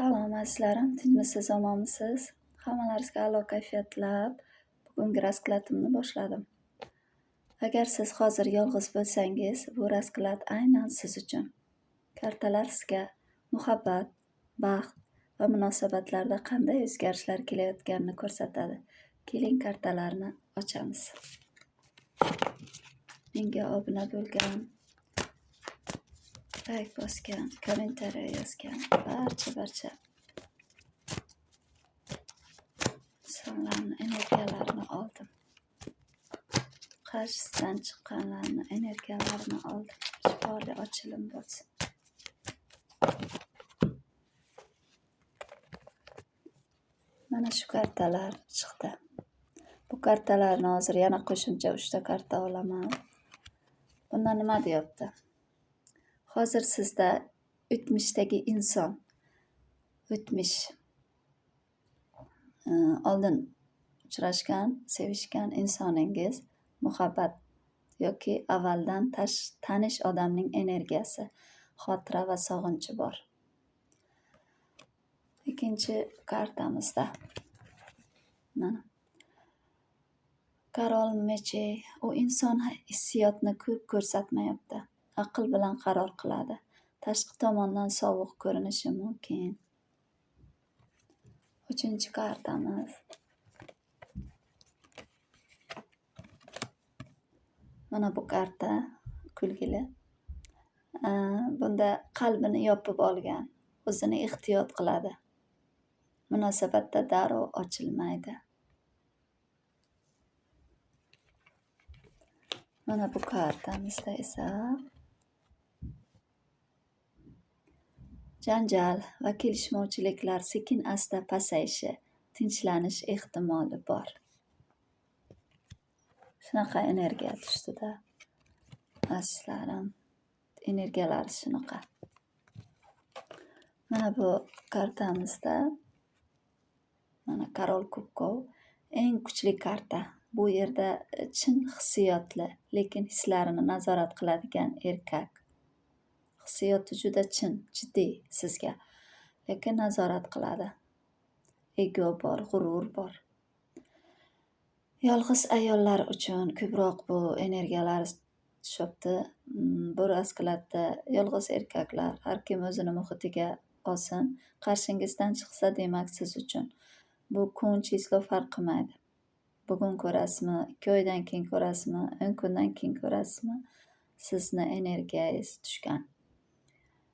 Salom azizlarim, tinchmisiz, omonmisiz? Hammalaringizga a'lo kayfiyat tilab, bugungi raskladimni boshladim. Agar siz hozir yolg'iz bo'lsangiz, bu rasklad aynan siz uchun. Kartalar sizga muhabbat, baxt va munosabatlarda qanday o'zgarishlar kelayotganini ko'rsatadi. Keling, kartalarni ochamiz. Menga obuna bo'lgan, layk bosgan, kommentariya yozgan barcha insonlarni energiyalarini oldim. Qarshisidan chiqqanlarni energiyalarini oldim. Shifoli ochilim bo'lsin. Mana shu kartalar chiqdi. Bu kartalarni hozir yana qo'shimcha 3 ta karta olaman. Bundan nima deyapti? Hozir sizda o'tmishdagi inson, o'tmish, oldin uchrashgan, sevishgan insoningiz, muhabbat yoki avvaldan tanish odamning energiyasi, xotira va sog'inchi bor. Ikkinchi kartamizda mana Король мечей. U inson hissiyotni ko'p ko'rsatmayapti. Aql bilan qaror qiladi. Tashqi tomondan sovuq ko'rinishi mumkin. Uchinchi kartamiz. Mana bu karta kulgili. Bunda qalbini yopib olgan, o'zini ehtiyot qiladi. Munosabatda darrov ochilmaydi. Mana bu kartamizda esa janjal va kelishmovchiliklar sekin-asta pasayishi, tinchlanish ehtimoli bor. Shunaqa energiya tushdida, azizlarim, energiyalar shunaqa. Mana bu kartamizda mana Король кубков eng kuchli karta. Bu yerda chin hissiyotli, lekin hislarini nazorat qiladigan erkak. Hissiyoti juda chin, jiddiy sizga, lekin nazorat qiladi. Ego bor, g'urur bor. Yolg'iz ayollar uchun ko'proq bu energiyalar tushyapti. Bu raskladda yolg'iz erkaklar, har kim o'zini muhitiga olsin. Qarshingizdan chiqsa, demak siz uchun. Bu kun, число farq qilmaydi. Bugun ko'rasizmi, 2 oydan keyin ko'rasizmi, 10 kundan keyin ko'rasizmi, sizni energiyangiz tushgan,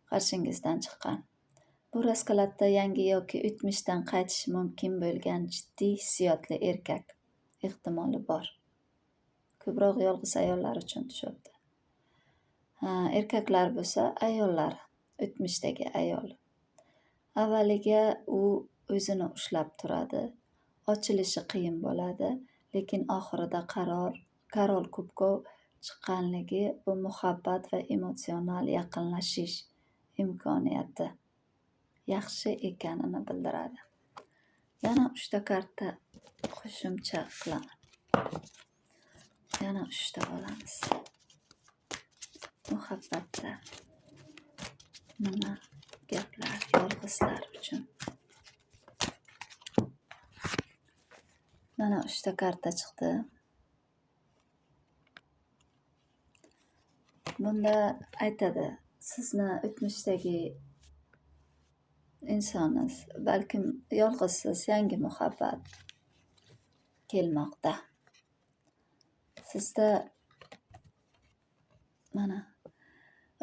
qarshingizdan chiqqan. Bu raskladda yangi yoki o'tmishdan qaytishi mumkin bo'lgan jiddiy hissiyotli erkak ehtimoli bor. Ko'proq yolg'iz ayollar uchun tushyapti. Erkaklar bo'lsa ayollar, o'tmishdagi ayol. Avvaliga u o'zini ushlab turadi, ochilishi qiyin bo'ladi, lekin oxirida Король кубков chiqqanligi bu muhabbat va emotsional yaqinlashish imkoniyati yaxshi ekanini bildiradi. Yana 3 ta karta qo'shimcha qilaman. Yana 3 ta olamiz. Muhabbatda nima gaplar yolg'izlar uchun? Mana 3 ta karta chiqdi. Bunda aytadi, sizni o'tmishdagi insoniz, balkim yolg'izsiz, yangi muhabbat kelmoqda. Sizda mana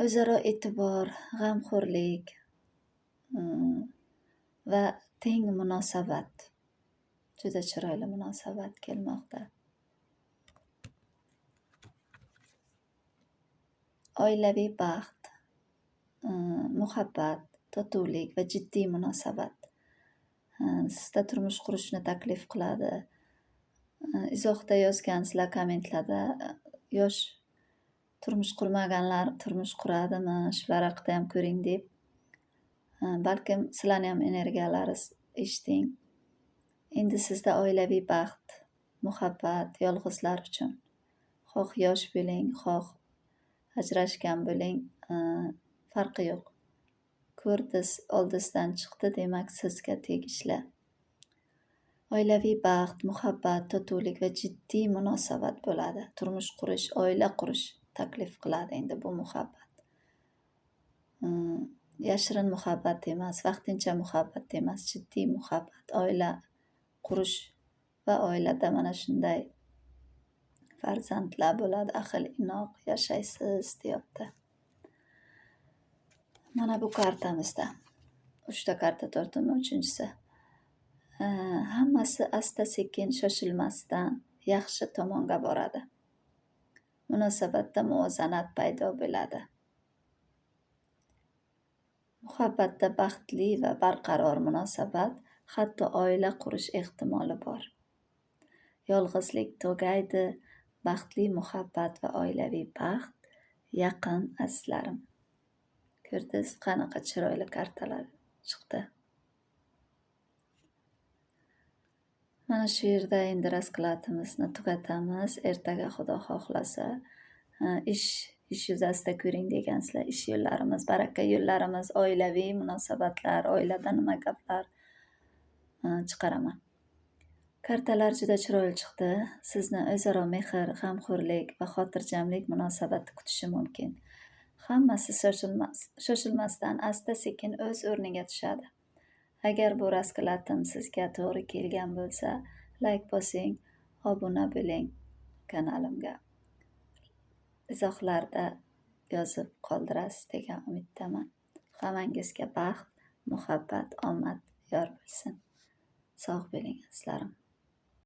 o'zaro e'tibor, g'amxo'rlik va teng munosabat, juda chiroyli munosabat kelmoqda. Oilaviy baxt, muhabbat, totuvlik va jiddiy munosabat. Sizda turmush qurishni taklif qiladi. Izohda yozgansizlar kommentlarda, yosh turmush qurmaganlar turmush quradimi, shular haqida ham ko'ring deb. Balkim sizlarni ham energiyalaringiz eshiting. Endi sizda oilaviy baxt, muhabbat yolg'izlar uchun. Xoh yosh bo'ling, xoh ajrashgan bo'ling, farqi yo'q. Ko'rdiz, oldizdan chiqdi, demak sizga tegishli. Oilaviy baxt, muhabbat, totuvlik va jiddiy munosabat bo'ladi. Turmush qurish, oila qurish taklif qiladi endi bu muhabbat. Yashirin muhabbat emas, vaqtincha muhabbat emas, jiddiy muhabbat, oila qurish va oilada mana shunday farzandlar bo'ladi, ahil-inoq yashaysiz deyapti. Mana bu kartamizda 3 ta karta tortdim, uchinchisi. Hammasi asta-sekin, shoshilmasdan yaxshi tomonga boradi. Munosabatda muvozanat paydo bo'ladi. Muhabbatda baxtli va barqaror munosabat, hatto oila qurish ehtimoli bor. Yolg'izlik tugaydi, baxtli muhabbat va oilaviy baxt yaqin, azizlarim. Ko'rdingiz, qanaqa chiroyli kartalar chiqdi. Mana shu yerda endi raskladimizni tugatamiz. Ertaga Xudo xohlasa ish yuzasida ko'ring degansizlar. Ish yo'llarimiz, baraka yo'llarimiz, oilaviy munosabatlar, oilada nima gaplar chiqaraman. Kartalar juda chiroyli chiqdi. Sizni o'zaro mehr, g'amxo'rlik va xotirjamlik munosabati kutishi mumkin. Hammasi shoshilmasdan asta-sekin o'z o'rniga tushadi. Agar bu rasklatim sizga to'g'ri kelgan bo'lsa, like bosing, obuna bo'ling kanalimga. Izohlarda yozib qoldirasiz degan umiddaman. Hammangizga baxt, muhabbat, omad yor bo'lsin. Sog' bo'ling azizlarim.